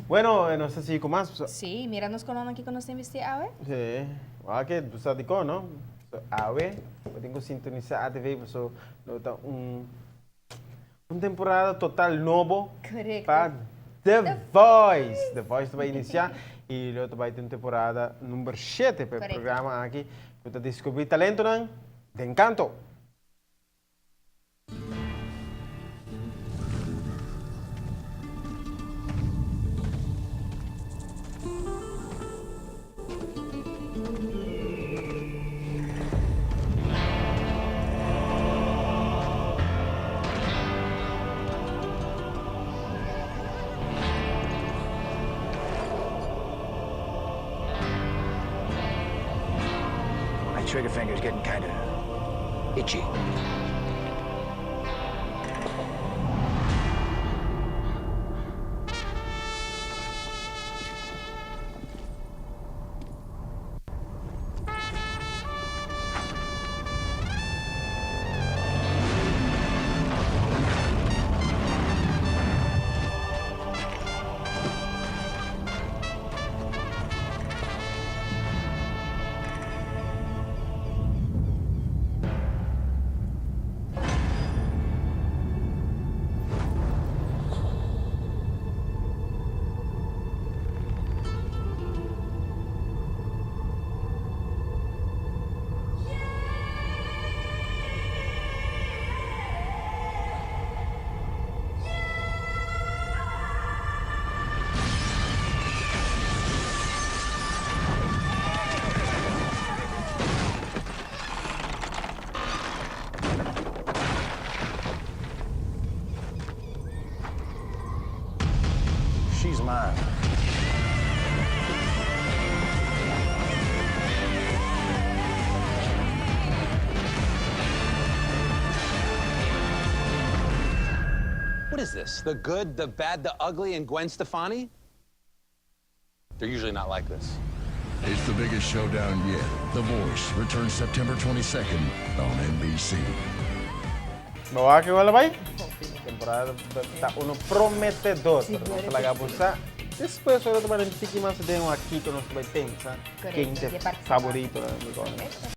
Bueno, nos ta sigui ku mas. Sí, mira nos kolónan kiko nos tin bisti awe. Sí, wak ke bo sa dikon, no? So, awe bo tin ku sintonisá ATV paso lo ta un un temporada total nobo Korekto. pa The Voice. The Voice ta bai inisiá i lo ta bai tin temporada number shete pa e Korekto. programa aki ku ta deskubrí talentonan den kanto. My trigger finger's getting kinda itchy. She's mine. What is this? The good, the bad, the ugly, and Gwen Stefani? They're usually not like this. It's the biggest showdown yet. The Voice returns September 22nd on NBC. Bo wak igual a bai? Temporada ta uno prometedor. Pero nos ta laga bo sa despues ora ta bai den tiki mas den un akiko nos ta bai pensa ken Correcto, ta di e favorito. Correcto.